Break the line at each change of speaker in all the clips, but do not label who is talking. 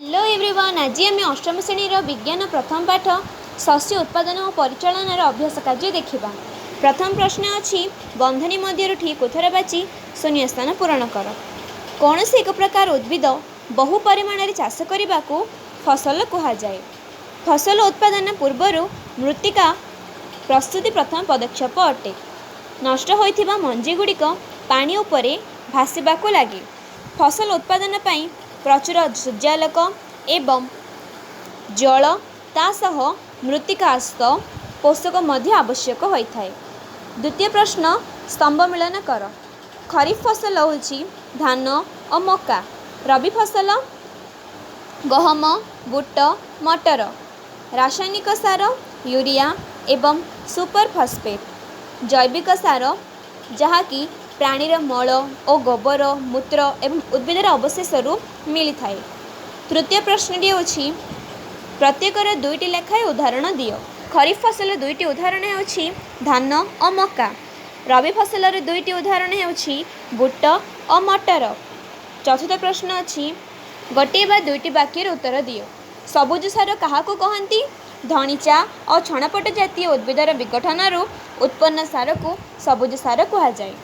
Hello everyone, ଆଜି ଆମେ ଅଷ୍ଟମ ଶ୍ରେଣୀର ବିଜ୍ଞାନ ପ୍ରଥମ ପାଠ ଶସ୍ୟ ଉତ୍ପାଦନ ଓ ପରିଚାଳନାର ଅଭ୍ୟାସ କାର୍ଯ୍ୟ ଦେଖିବା। ପ୍ରଥମ ପ୍ରଶ୍ନ ଅଛି, ବନ୍ଧନୀ ମଧ୍ୟରୁ ଠିକ୍ ଉତ୍ତର ବାଛି ଶୂନ୍ୟସ୍ଥାନ ପୂରଣ କର। କୌଣସି ଏକ ପ୍ରକାର ଉଦ୍ଭିଦ ବହୁ ପରିମାଣରେ ଚାଷ କରିବାକୁ ଫସଲ କୁହାଯାଏ। ଫସଲ ଉତ୍ପାଦନ ପୂର୍ବରୁ ମୃତ୍ତିକା ପ୍ରସ୍ତୁତି ପ୍ରଥମ ପଦକ୍ଷେପ ଅଟେ। ନଷ୍ଟ ହୋଇଥିବା ମଞ୍ଜିଗୁଡ଼ିକ ପାଣି ଉପରେ ଭାସିବାକୁ ଲାଗେ। ଫସଲ ଉତ୍ପାଦନ ପାଇଁ ପ୍ରଚୁର ସୂର୍ଯ୍ୟାଲୋକ ଏବଂ ଜଳ, ତା ସହ ମୃତ୍ତିକାସ୍ଥ ପୋଷକ ମଧ୍ୟ ଆବଶ୍ୟକ ହୋଇଥାଏ। ଦ୍ୱିତୀୟ ପ୍ରଶ୍ନ, ସ୍ତମ୍ଭ ମିଳନ କର। ଖରିଫ ଫସଲ ହେଉଛି ଧାନ ଓ ମକା। ରବି ଫସଲ ଗହମ, ବୁଟ, ମଟର। ରାସାୟନିକ ସାର ୟୁରିଆ ଏବଂ ସୁପର ଫସ୍ଫେଟ୍। ଜୈବିକ ସାର ଯାହାକି ପ୍ରାଣୀର ମଳ ଓ ଗୋବର, ମୂତ୍ର ଏବଂ ଉଦ୍ଭିଦର ଅବଶେଷରୁ ମିଳିଥାଏ। ତୃତୀୟ ପ୍ରଶ୍ନଟି ହେଉଛି, ପ୍ରତ୍ୟେକର ଦୁଇଟି ଲେଖାଏଁ ଉଦାହରଣ ଦିଅ। ଖରିଫ ଫସଲର ଦୁଇଟି ଉଦାହରଣ ହେଉଛି ଧାନ ଓ ମକା। ରବି ଫସଲର ଦୁଇଟି ଉଦାହରଣ ହେଉଛି ବୁଟ ଓ ମଟର। ଚତୁର୍ଥ ପ୍ରଶ୍ନ ଅଛି, ଗୋଟିଏ ବା ଦୁଇଟି ବାକ୍ୟର ଉତ୍ତର ଦିଅ। ସବୁଜ ସାର କାହାକୁ କହନ୍ତି? ଧଣିଚା ଓ ଛଣପଟ ଜାତୀୟ ଉଦ୍ଭିଦର ବିଘଟନରୁ ଉତ୍ପନ୍ନ ସାରକୁ ସବୁଜ ସାର କୁହାଯାଏ।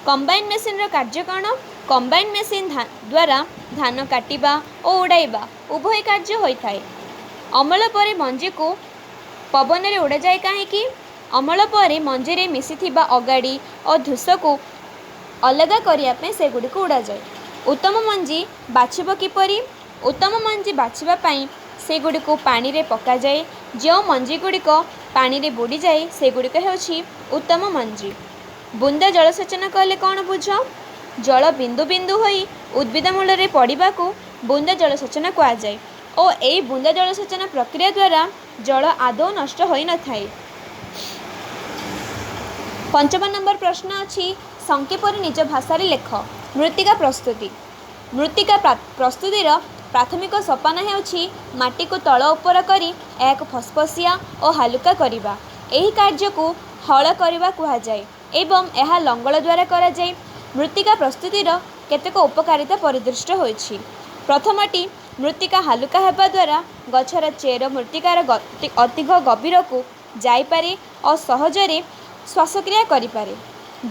କମ୍ବାଇନ୍ ମେସିନ୍ର କାର୍ଯ୍ୟ କ'ଣ? କମ୍ବାଇନ୍ ମେସିନ୍ ଦ୍ୱାରା ଧାନ କାଟିବା ଓ ଉଡ଼ାଇବା ଉଭୟ କାର୍ଯ୍ୟ ହୋଇଥାଏ। ଅମଳ ପରେ ମଞ୍ଜିକୁ ପବନରେ ଉଡ଼ାଯାଏ କାହିଁକି? ଅମଳ ପରେ ମଞ୍ଜିରେ ମିଶିଥିବା ଅଗାଡ଼ି ଓ ଧୂସକୁ ଅଲଗା କରିବା ପାଇଁ ସେଗୁଡ଼ିକୁ ଉଡ଼ାଯାଏ। ଉତ୍ତମ ମଞ୍ଜି ବାଛିବ କିପରି? ଉତ୍ତମ ମଞ୍ଜି ବାଛିବା ପାଇଁ ସେଗୁଡ଼ିକୁ ପାଣିରେ ପକାଯାଏ। ଯେଉଁ ମଞ୍ଜିଗୁଡ଼ିକ ପାଣିରେ ବୁଡ଼ିଯାଏ, ସେଗୁଡ଼ିକ ହେଉଛି ଉତ୍ତମ ମଞ୍ଜି। ବୁନ୍ଦା ଜଳସେଚନ କହିଲେ କ'ଣ ବୁଝ? ଜଳ ବିନ୍ଦୁ ବିନ୍ଦୁ ହୋଇ ଉଦ୍ଭିଦ ମୂଳରେ ପଡ଼ିବାକୁ ବୁନ୍ଦା ଜଳସେଚନ କୁହାଯାଏ ଓ ଏହି ବୁନ୍ଦା ଜଳସେଚନ ପ୍ରକ୍ରିୟା ଦ୍ୱାରା ଜଳ ଆଦୌ ନଷ୍ଟ ହୋଇନଥାଏ। ପଞ୍ଚମ ନମ୍ବର ପ୍ରଶ୍ନ ଅଛି, ସଂକ୍ଷେପରେ ନିଜ ଭାଷାରେ ଲେଖ। ମୃତ୍ତିକା ପ୍ରସ୍ତୁତି। ମୃତ୍ତିକା ପ୍ରସ୍ତୁତିର ପ୍ରାଥମିକ ସୋପାନ ହେଉଛି ମାଟିକୁ ତଳ ଉପର କରି ଏହାକୁ ଫସଫସିଆ ଓ ହାଲୁକା କରିବା। ଏହି କାର୍ଯ୍ୟକୁ ହଳ କରିବା କୁହାଯାଏ ଏବଂ ଏହା ଲଙ୍ଗଳ ଦ୍ୱାରା କରାଯାଏ। ମୃତ୍ତିକା ପ୍ରସ୍ତୁତିର କେତେକ ଉପକାରିତା ପରିଦୃଷ୍ଟ ହୋଇଛି। ପ୍ରଥମଟି, ମୃତ୍ତିକା ହାଲୁକା ହେବା ଦ୍ୱାରା ଗଛର ଚେର ମୃତ୍ତିକାର ଅଧିକ ଗଭୀରକୁ ଯାଇପାରେ ଓ ସହଜରେ ଶ୍ୱାସକ୍ରିୟା କରିପାରେ।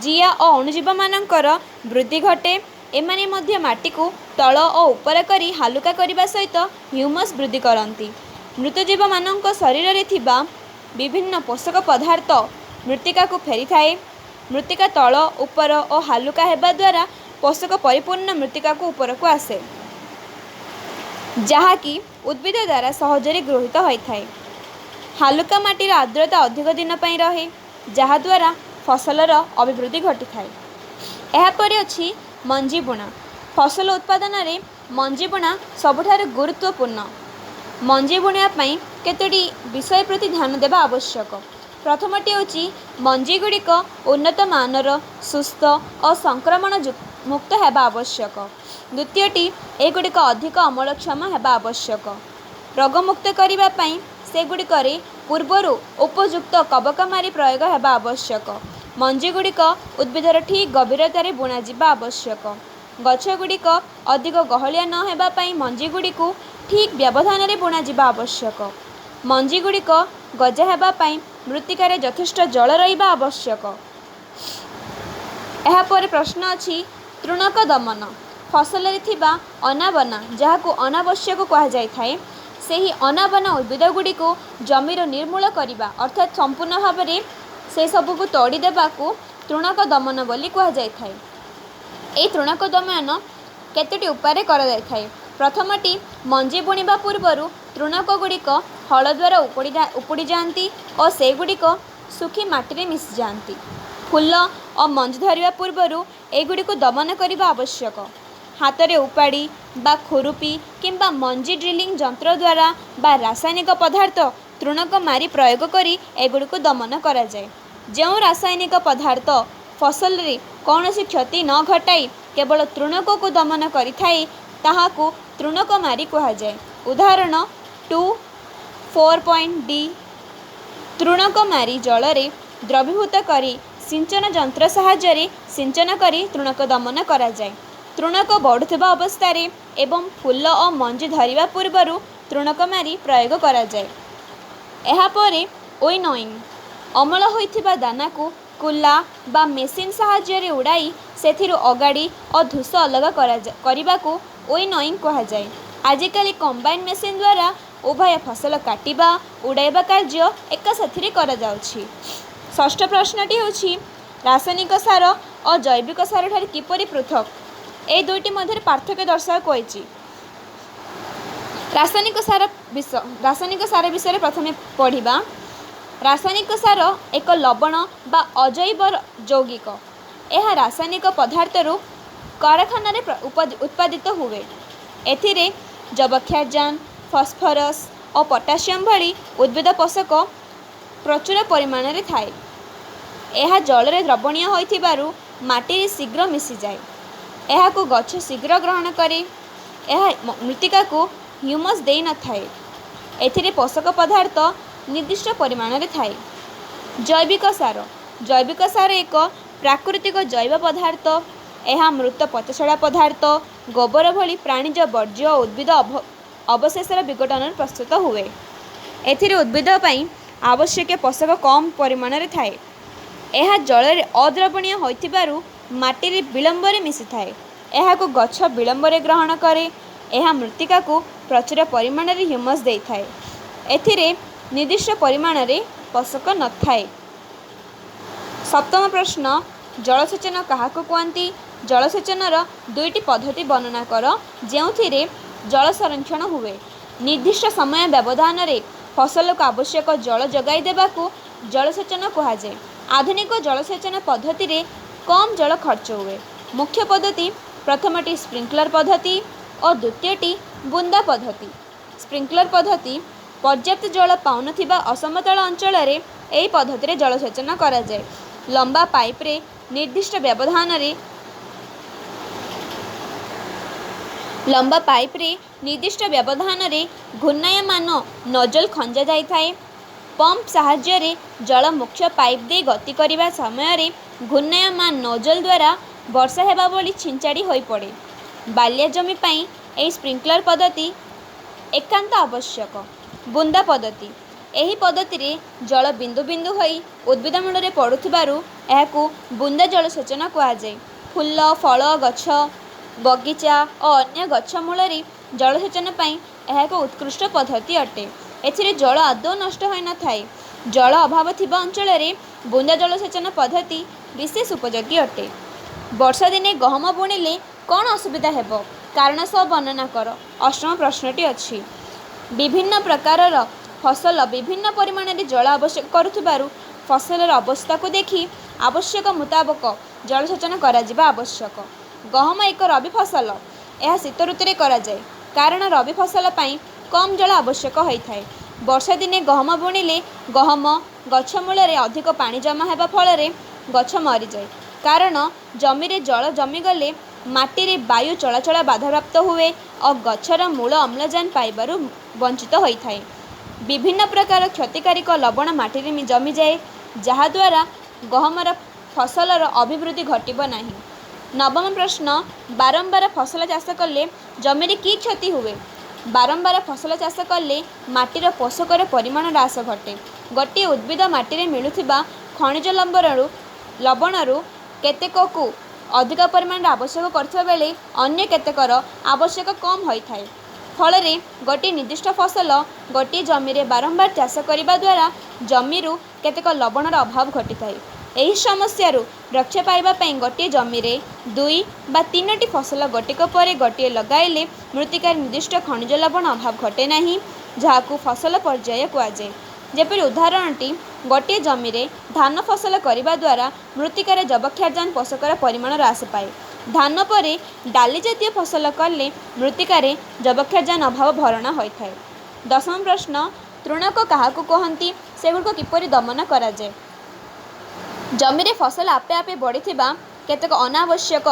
ଜିଆ ଓ ଅଣୁଜୀବମାନଙ୍କର ବୃଦ୍ଧି ଘଟେ। ଏମାନେ ମଧ୍ୟ ମାଟିକୁ ତଳ ଓ ଉପର କରି ହାଲୁକା କରିବା ସହିତ ହ୍ୟୁମସ୍ ବୃଦ୍ଧି କରନ୍ତି। ମୃତଜୀବମାନଙ୍କ ଶରୀରରେ ଥିବା ବିଭିନ୍ନ ପୋଷକ ପଦାର୍ଥ ମୃତ୍ତିକାକୁ ଫେରିଥାଏ। ମୃତ୍ତିକା ତଳ ଉପର ଓ ହାଲୁକା ହେବା ଦ୍ୱାରା ପୋଷକ ପରିପୂର୍ଣ୍ଣ ମୃତ୍ତିକାକୁ ଉପରକୁ ଆସେ, ଯାହାକି ଉଦ୍ଭିଦ ଦ୍ୱାରା ସହଜରେ ଗୃହୀତ ହୋଇଥାଏ। ହାଲୁକା ମାଟିର ଆର୍ଦ୍ରତା ଅଧିକ ଦିନ ପାଇଁ ରହେ, ଯାହାଦ୍ୱାରା ଫସଲର ଅଭିବୃଦ୍ଧି ଘଟିଥାଏ। ଏହାପରେ ଅଛି ମଞ୍ଜି ବୁଣା। ଫସଲ ଉତ୍ପାଦନରେ ମଞ୍ଜି ବୁଣା ସବୁଠାରୁ ଗୁରୁତ୍ୱପୂର୍ଣ୍ଣ। ମଞ୍ଜି ବୁଣିବା ପାଇଁ କେତୋଟି ବିଷୟ ପ୍ରତି ଧ୍ୟାନ ଦେବା ଆବଶ୍ୟକ। ପ୍ରଥମଟି ହେଉଛି, ମଞ୍ଜିଗୁଡ଼ିକ ଉନ୍ନତ ମାନର, ସୁସ୍ଥ ଓ ସଂକ୍ରମଣ ମୁକ୍ତ ହେବା ଆବଶ୍ୟକ। ଦ୍ୱିତୀୟଟି, ଏଗୁଡ଼ିକ ଅଧିକ ଅମଳକ୍ଷମ ହେବା ଆବଶ୍ୟକ। ରୋଗମୁକ୍ତ କରିବା ପାଇଁ ସେଗୁଡ଼ିକରେ ପୂର୍ବରୁ ଉପଯୁକ୍ତ କବକମାରି ପ୍ରୟୋଗ ହେବା ଆବଶ୍ୟକ। ମଞ୍ଜିଗୁଡ଼ିକ ଉଦ୍ଭିଦର ଠିକ୍ ଗଭୀରତାରେ ବୁଣାଯିବା ଆବଶ୍ୟକ। ଗଛଗୁଡ଼ିକ ଅଧିକ ଗହଳିଆ ନ ହେବା ପାଇଁ ମଞ୍ଜିଗୁଡ଼ିକୁ ଠିକ୍ ବ୍ୟବଧାନରେ ବୁଣାଯିବା ଆବଶ୍ୟକ। ମଞ୍ଜିଗୁଡ଼ିକ ଗଜା ହେବା ପାଇଁ ମୃତ୍ତିକାରେ ଯଥେଷ୍ଟ ଜଳ ରହିବା ଆବଶ୍ୟକ। ଏହାପରେ ପ୍ରଶ୍ନ ଅଛି, ତୃଣକ ଦମନ। ଫସଲରେ ଥିବା ଅନାବନା, ଯାହାକୁ ଅନାବଶ୍ୟକ କୁହାଯାଇଥାଏ, ସେହି ଅନାବନା ଉଦ୍ଭିଦଗୁଡ଼ିକୁ ଜମିରୁ ନିର୍ମୂଳ କରିବା, ଅର୍ଥାତ୍ ସମ୍ପୂର୍ଣ୍ଣ ଭାବରେ ସେସବୁକୁ ତଡ଼ି ଦେବାକୁ ତୃଣକ ଦମନ ବୋଲି କୁହାଯାଇଥାଏ। ଏହି ତୃଣକ ଦମନ କେତୋଟି ଉପାୟରେ କରାଯାଇଥାଏ। ପ୍ରଥମଟି, ମଞ୍ଜି ବୁଣିବା ପୂର୍ବରୁ ତୃଣକ ଗୁଡ଼ିକ ହଳ ଦ୍ୱାରା ଉପୁଡ଼ି ଯାଆନ୍ତି ଓ ସେଗୁଡ଼ିକ ଶୁଖି ମାଟିରେ ମିଶିଯାଆନ୍ତି। ଫୁଲ ଓ ମଞ୍ଜି ଧରିବା ପୂର୍ବରୁ ଏଗୁଡ଼ିକୁ ଦମନ କରିବା ଆବଶ୍ୟକ। ହାତରେ ଉପାଡ଼ି ବା ଖୁରୁପି କିମ୍ବା ମଞ୍ଜି ଡ୍ରିଲିଂ ଯନ୍ତ୍ର ଦ୍ୱାରା ବା ରାସାୟନିକ ପଦାର୍ଥ ତୃଣକ ମାରି ପ୍ରୟୋଗ କରି ଏଗୁଡ଼ିକୁ ଦମନ କରାଯାଏ। ଯେଉଁ ରାସାୟନିକ ପଦାର୍ଥ ଫସଲରେ କୌଣସି କ୍ଷତି ନ ଘଟାଇ କେବଳ ତୃଣକକୁ ଦମନ କରିଥାଏ, ତାହାକୁ ତୃଣକ ମାରି କୁହାଯାଏ। ଉଦାହରଣ 2,4 ଡି। ତୃଣକ ମାରି ଜଳରେ ଦ୍ରବୀଭୂତ କରି ସିଞ୍ଚନ ଯନ୍ତ୍ର ସାହାଯ୍ୟରେ ସିଞ୍ଚନ କରି ତୃଣକ ଦମନ କରାଯାଏ। ତୃଣକ ବଢ଼ୁଥିବା ଅବସ୍ଥାରେ ଏବଂ ଫୁଲ ଓ ମଞ୍ଜି ଧରିବା ପୂର୍ବରୁ ତୃଣକ ମାରି ପ୍ରୟୋଗ କରାଯାଏ। ଏହାପରେ ୱିନୋଇଂ। ଅମଳ ହୋଇଥିବା ଦାନାକୁ କୁଲା ବା ମେସିନ୍ ସାହାଯ୍ୟରେ ଉଡ଼ାଇ ସେଥିରୁ ଅଗାଡ଼ି ଓ ଧୂସ ଅଲଗା କରିବାକୁ ୱିନୋଇଂ କୁହାଯାଏ। ଆଜିକାଲି କମ୍ବାଇନ୍ ମେସିନ୍ ଦ୍ୱାରା ଉଭୟ ଫସଲ କାଟିବା, ଉଡ଼ାଇବା କାର୍ଯ୍ୟ ଏକା ସାଥିରେ କରାଯାଉଛି। ଷଷ୍ଠ ପ୍ରଶ୍ନଟି ହେଉଛି, ରାସାୟନିକ ସାର ଓ ଜୈବିକ ସାରଠାରୁ କିପରି ପୃଥକ୍? ଏହି ଦୁଇଟି ମଧ୍ୟରେ ପାର୍ଥକ୍ୟ ଦର୍ଶାଅ କହିଛି। ରାସାୟନିକ ସାର ବିଷ ରାସାୟନିକ ସାର ବିଷୟରେ ପ୍ରଥମେ ପଢ଼ିବା। ରାସାୟନିକ ସାର ଏକ ଲବଣ ବା ଅଜୈବ ଯୌଗିକ। ଏହା ରାସାୟନିକ ପଦାର୍ଥରୁ କାରଖାନାରେ ଉତ୍ପାଦିତ ହୁଏ। ଏଥିରେ ଯବକ୍ଷାରଜାନ, ଫସ୍ଫରସ୍ ଓ ପଟାସିୟମ୍ ଭଳି ଉଦ୍ଭିଦ ପୋଷକ ପ୍ରଚୁର ପରିମାଣରେ ଥାଏ। ଏହା ଜଳରେ ଦ୍ରବଣୀୟ ହୋଇଥିବାରୁ ମାଟିରେ ଶୀଘ୍ର ମିଶିଯାଏ। ଏହାକୁ ଗଛ ଶୀଘ୍ର ଗ୍ରହଣ କରେ। ଏହା ମୃତ୍ତିକାକୁ ହ୍ୟୁମସ୍ ଦେଇନଥାଏ। ଏଥିରେ ପୋଷକ ପଦାର୍ଥ ନିର୍ଦ୍ଦିଷ୍ଟ ପରିମାଣରେ ଥାଏ। ଜୈବିକ ସାର। ଜୈବିକ ସାର ଏକ ପ୍ରାକୃତିକ ଜୈବ ପଦାର୍ଥ। ଏହା ମୃତ ପଚାସଢ଼ା ପଦାର୍ଥ, ଗୋବର ଭଳି ପ୍ରାଣିଜ ବର୍ଜ୍ୟ ଓ ଉଦ୍ଭିଦ ଅବଶେଷର ବିଘଟନରୁ ପ୍ରସ୍ତୁତ ହୁଏ। ଏଥିରେ ଉଦ୍ଭିଦ ପାଇଁ ଆବଶ୍ୟକୀୟ ପୋଷକ କମ୍ ପରିମାଣରେ ଥାଏ। ଏହା ଜଳରେ ଅଦ୍ରବଣୀୟ ହୋଇଥିବାରୁ ମାଟିରେ ବିଳମ୍ବରେ ମିଶିଥାଏ। ଏହାକୁ ଗଛ ବିଳମ୍ବରେ ଗ୍ରହଣ କରେ। ଏହା ମୃତ୍ତିକାକୁ ପ୍ରଚୁର ପରିମାଣରେ ହ୍ୟୁମସ୍ ଦେଇଥାଏ। ଏଥିରେ ନିର୍ଦ୍ଦିଷ୍ଟ ପରିମାଣରେ ପୋଷକ ନଥାଏ। ସପ୍ତମ ପ୍ରଶ୍ନ, ଜଳସେଚନ କାହାକୁ କୁହନ୍ତି? ଜଳସେଚନର ଦୁଇଟି ପଦ୍ଧତି ବର୍ଣ୍ଣନା କର ଯେଉଁଥିରେ ଜଳ ସଂରକ୍ଷଣ ହୁଏ। ନିର୍ଦ୍ଦିଷ୍ଟ ସମୟ ବ୍ୟବଧାନରେ ଫସଲକୁ ଆବଶ୍ୟକ ଜଳ ଯୋଗାଇ ଦେବାକୁ ଜଳସେଚନ କୁହାଯାଏ। ଆଧୁନିକ ଜଳସେଚନ ପଦ୍ଧତିରେ କମ୍ ଜଳ ଖର୍ଚ୍ଚ ହୁଏ। ମୁଖ୍ୟ ପଦ୍ଧତି ପ୍ରଥମଟି ସ୍ପ୍ରିଙ୍କଲର ପଦ୍ଧତି ଓ ଦ୍ୱିତୀୟଟି ବୁନ୍ଦା ପଦ୍ଧତି। ସ୍ପ୍ରିଙ୍କଲର ପଦ୍ଧତି, ପର୍ଯ୍ୟାପ୍ତ ଜଳ ପାଉନଥିବା ଅସମତଳ ଅଞ୍ଚଳରେ ଏହି ପଦ୍ଧତିରେ ଜଳସେଚନ କରାଯାଏ। ଲମ୍ବା ପାଇପରେ ନିର୍ଦ୍ଦିଷ୍ଟ ବ୍ୟବଧାନରେ ଲମ୍ବା ପାଇପରେ ନିର୍ଦ୍ଦିଷ୍ଟ ବ୍ୟବଧାନରେ ଘୂର୍ଣ୍ଣାୟମାନ ନୋଜଲ୍ ଖଞ୍ଜା ଯାଇଥାଏ। ପମ୍ପ ସାହାଯ୍ୟରେ ଜଳ ମୁଖ୍ୟ ପାଇପ୍ ଦେଇ ଗତି କରିବା ସମୟରେ ଘୂର୍ଣ୍ଣାୟମାନ ନୋଜଲ୍ ଦ୍ୱାରା ବର୍ଷା ହେବା ଭଳି ଛିଞ୍ଚାଡ଼ି ହୋଇପଡ଼େ। ବାଲିଆ ଜମି ପାଇଁ ଏହି ସ୍ପ୍ରିଙ୍କଲର ପଦ୍ଧତି ଏକାନ୍ତ ଆବଶ୍ୟକ। ବୁନ୍ଦା ପଦ୍ଧତି, ଏହି ପଦ୍ଧତିରେ ଜଳ ବିନ୍ଦୁ ବିନ୍ଦୁ ହୋଇ ଉଦ୍ଭିଦ ମୂଳରେ ପଡ଼ୁଥିବାରୁ ଏହାକୁ ବୁନ୍ଦା ଜଳସେଚନ କୁହାଯାଏ। ଫୁଲ, ଫଳ ଗଛ, ବଗିଚା ଓ ଅନ୍ୟ ଗଛ ମୂଳରେ ଜଳସେଚନ ପାଇଁ ଏହା ଏକ ଉତ୍କୃଷ୍ଟ ପଦ୍ଧତି ଅଟେ। ଏଥିରେ ଜଳ ଆଦୌ ନଷ୍ଟ ହୋଇନଥାଏ। ଜଳ ଅଭାବ ଥିବା ଅଞ୍ଚଳରେ ବୁନ୍ଦା ଜଳସେଚନ ପଦ୍ଧତି ବିଶେଷ ଉପଯୋଗୀ ଅଟେ। ବର୍ଷାଦିନେ ଗହମ ବୁଣିଲେ କ'ଣ ଅସୁବିଧା ହେବ? କାରଣ ସହ ବର୍ଣ୍ଣନା କର। ଅଷ୍ଟମ ପ୍ରଶ୍ନଟି ଅଛି, ବିଭିନ୍ନ ପ୍ରକାରର ଫସଲ ବିଭିନ୍ନ ପରିମାଣରେ ଜଳ ଆବଶ୍ୟକ କରୁଥିବାରୁ ଫସଲର ଅବସ୍ଥାକୁ ଦେଖି ଆବଶ୍ୟକ ମୁତାବକ ଜଳସେଚନ କରାଯିବା ଆବଶ୍ୟକ। ଗହମ ଏକ ରବି ଫସଲ। ଏହା ଶୀତ ଋତୁରେ କରାଯାଏ, କାରଣ ରବି ଫସଲ ପାଇଁ କମ୍ ଜଳ ଆବଶ୍ୟକ ହୋଇଥାଏ। ବର୍ଷାଦିନେ ଗହମ ବୁଣିଲେ ଗହମ ଗଛ ମୂଳରେ ଅଧିକ ପାଣି ଜମା ହେବା ଫଳରେ ଗଛ ମରିଯାଏ, କାରଣ ଜମିରେ ଜଳ ଜମିଗଲେ ମାଟିରେ ବାୟୁ ଚଳାଚଳ ବାଧାପ୍ରାପ୍ତ ହୁଏ ଓ ଗଛର ମୂଳ ଅମ୍ଳଜାନ ପାଇବାରୁ ବଞ୍ଚିତ ହୋଇଥାଏ। ବିଭିନ୍ନ ପ୍ରକାର କ୍ଷତିକାରକ ଲବଣ ମାଟିରେ ଜମିଯାଏ, ଯାହାଦ୍ୱାରା ଗହମର ଫସଲର ଅଭିବୃଦ୍ଧି ଘଟିବ ନାହିଁ। ନବମ ପ୍ରଶ୍ନ, ବାରମ୍ବାର ଫସଲ ଚାଷ କଲେ ଜମିରେ କି କ୍ଷତି ହୁଏ? ବାରମ୍ବାର ଫସଲ ଚାଷ କଲେ ମାଟିର ପୋଷକର ପରିମାଣ ହ୍ରାସ ଘଟେ। ଗୋଟିଏ ଉଦ୍ଭିଦ ମାଟିରେ ମିଳୁଥିବା ଖଣିଜ ଲବଣରୁ କେତେକକୁ ଅଧିକ ପରିମାଣରେ ଆବଶ୍ୟକ କରୁଥିବା ବେଳେ ଅନ୍ୟ କେତେକର ଆବଶ୍ୟକ କମ୍ ହୋଇଥାଏ। ଫଳରେ ଗୋଟିଏ ନିର୍ଦ୍ଦିଷ୍ଟ ଫସଲ ଗୋଟିଏ ଜମିରେ ବାରମ୍ବାର ଚାଷ କରିବା ଦ୍ୱାରା ଜମିରୁ କେତେକ ଲବଣର ଅଭାବ ଘଟିଥାଏ। ଏହି ସମସ୍ୟାରୁ ରକ୍ଷା ପାଇବା ପାଇଁ ଗୋଟିଏ ଜମିରେ ଦୁଇ ବା ତିନୋଟି ଫସଲ ଗୋଟିକ ପରେ ଗୋଟିଏ ଲଗାଇଲେ ମୃତ୍ତିକାରେ ନିର୍ଦ୍ଦିଷ୍ଟ ଖଣିଜ ଲବଣ ଅଭାବ ଘଟେ ନାହିଁ, ଯାହାକୁ ଫସଲ ପର୍ଯ୍ୟାୟ କୁହାଯାଏ। ଯେପରି ଉଦାହରଣଟି, ଗୋଟିଏ ଜମିରେ ଧାନ ଫସଲ କରିବା ଦ୍ୱାରା ମୃତ୍ତିକାରେ ଯବକ୍ଷାରଜାନ ପୋଷକର ପରିମାଣ ହ୍ରାସ ପାଏ। ଧାନ ପରେ ଡାଲି ଜାତୀୟ ଫସଲ କଲେ ମୃତ୍ତିକାରେ ଯବକ୍ଷାରଜାନ ଅଭାବ ଭରଣା ହୋଇଥାଏ। ଦଶମ ପ୍ରଶ୍ନ, ତୃଣକ କାହାକୁ କୁହନ୍ତି? ସେଗୁଡ଼ିକ କିପରି ଦମନ କରାଯାଏ? ଜମିରେ ଫସଲ ଆପେ ଆପେ ବଢ଼ିଥିବା କେତେକ ଅନାବଶ୍ୟକ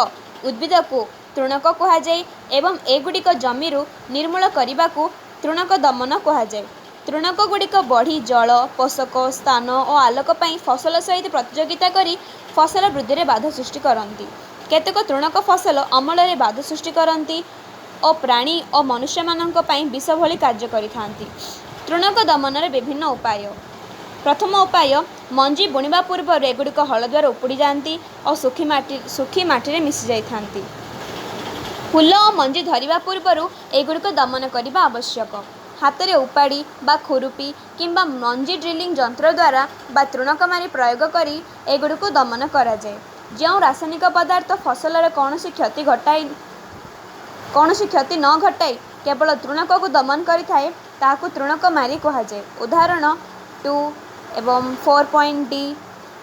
ଉଦ୍ଭିଦକୁ ତୃଣକ କୁହାଯାଏ ଏବଂ ଏଗୁଡ଼ିକ ଜମିରୁ ନିର୍ମୂଳ କରିବାକୁ ତୃଣକ ଦମନ କୁହାଯାଏ। ତୃଣକଗୁଡ଼ିକ ବଢ଼ି ଜଳ, ପୋଷକ, ସ୍ଥାନ ଓ ଆଲୋକ ପାଇଁ ଫସଲ ସହିତ ପ୍ରତିଯୋଗିତା କରି ଫସଲ ବୃଦ୍ଧିରେ ବାଧା ସୃଷ୍ଟି କରନ୍ତି। କେତେକ ତୃଣକ ଫସଲ ଅମଳରେ ବାଧା ସୃଷ୍ଟି କରନ୍ତି ଓ ପ୍ରାଣୀ ଓ ମନୁଷ୍ୟମାନଙ୍କ ପାଇଁ ବିଷ ଭଳି କାର୍ଯ୍ୟ କରିଥାନ୍ତି। ତୃଣକ ଦମନର ବିଭିନ୍ନ ଉପାୟ। ପ୍ରଥମ ଉପାୟ, ମଞ୍ଜି ବୁଣିବା ପୂର୍ବରୁ ଏଗୁଡ଼ିକ ହଳ ଦ୍ୱାରା ଉପୁଡ଼ି ଯାଆନ୍ତି ଓ ଶୁଖି ମାଟିରେ ମିଶି ଯାଇଥାନ୍ତି। ଫୁଲ ଓ ମଞ୍ଜି ଧରିବା ପୂର୍ବରୁ ଏଗୁଡ଼ିକ ଦମନ କରିବା ଆବଶ୍ୟକ। ହାତରେ ଉପାଡ଼ି ବା ଖୁରୁପି କିମ୍ବା ମଞ୍ଜି ଡ୍ରିଲିଂ ଯନ୍ତ୍ର ଦ୍ୱାରା ବା ତୃଣକମାରି ପ୍ରୟୋଗ କରି ଏଗୁଡ଼ିକୁ ଦମନ କରାଯାଏ। ଯେଉଁ ରାସାୟନିକ ପଦାର୍ଥ ଫସଲର କୌଣସି କ୍ଷତି ନ ଘଟାଇ କେବଳ ତୃଣକକୁ ଦମନ କରିଥାଏ, ତାହାକୁ ତୃଣକମାରି କୁହାଯାଏ। ଉଦାହରଣ 2 ଏବଂ 4.ଡି।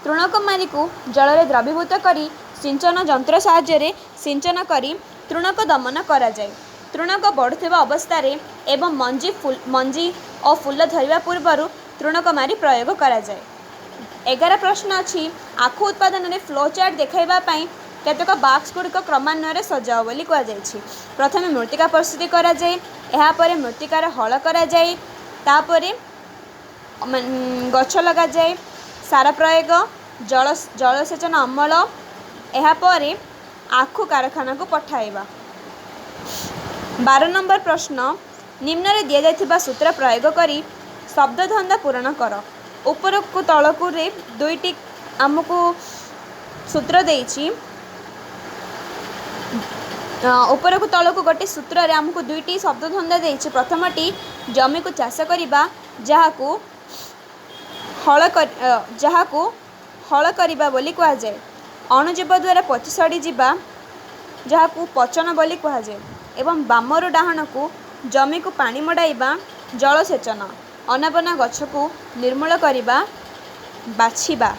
ତୃଣକମାରିକୁ ଜଳରେ ଦ୍ରବୀଭୂତ କରି ସିଞ୍ଚନ ଯନ୍ତ୍ର ସାହାଯ୍ୟରେ ସିଞ୍ଚନ କରି ତୃଣକ ଦମନ କରାଯାଏ। ତୃଣକ ବଢ଼ୁଥିବା ଅବସ୍ଥାରେ ଏବଂ ମଞ୍ଜି ଓ ଫୁଲ ଧରିବା ପୂର୍ବରୁ ତୃଣକମାରି ପ୍ରୟୋଗ କରାଯାଏ। 11 ପ୍ରଶ୍ନ ଅଛି, ଆଖୁ ଉତ୍ପାଦନରେ ଫ୍ଲୋ ଚାର୍ଟ ଦେଖାଇବା ପାଇଁ କେତେକ ବାକ୍ସ ଗୁଡ଼ିକ କ୍ରମାନ୍ୱୟରେ ସଜାଅ ବୋଲି କୁହାଯାଇଛି। ପ୍ରଥମେ ମୃତ୍ତିକା ପ୍ରସ୍ତୁତି କରାଯାଏ, ଏହାପରେ ମୃତ୍ତିକାର ହଳ କରାଯାଏ, ତାପରେ ଗଛ ଲଗାଯାଏ, ସାର ପ୍ରୟୋଗ, ଜଳସେଚନ, ଅମଳ, ଏହାପରେ ଆଖୁ କାରଖାନାକୁ ପଠାଇବା। 12 ନମ୍ବର ପ୍ରଶ୍ନ, ନିମ୍ନରେ ଦିଆଯାଇଥିବା ସୂତ୍ର ପ୍ରୟୋଗ କରି ଶବ୍ଦଧନ୍ଦା ପୂରଣ କର। ଉପରକୁ ତଳକୁରେ ଦୁଇଟି ଆମକୁ ସୂତ୍ର ଦେଇଛି। ଉପରକୁ ତଳକୁ ଗୋଟେ ସୂତ୍ରରେ ଆମକୁ ଦୁଇଟି ଶବ୍ଦଧନ୍ଦା ଦେଇଛି। ପ୍ରଥମଟି, ଜମିକୁ ଚାଷ କରିବା, ଯାହାକୁ ହଳ କରିବା ବୋଲି କୁହାଯାଏ। ଅଣୁଜୀବ ଦ୍ୱାରା ପଚି ସଢ଼ିଯିବା, ଯାହାକୁ ପଚନ ବୋଲି କୁହାଯାଏ। ଏବଂ ବାମରୁ ଡାହାଣକୁ, ଜମିକୁ ପାଣି ମଡ଼ାଇବା, ଜଳସେଚନ, ଅନାବନା ଗଛକୁ ନିର୍ମୂଳ କରିବା, ବାଛିବା।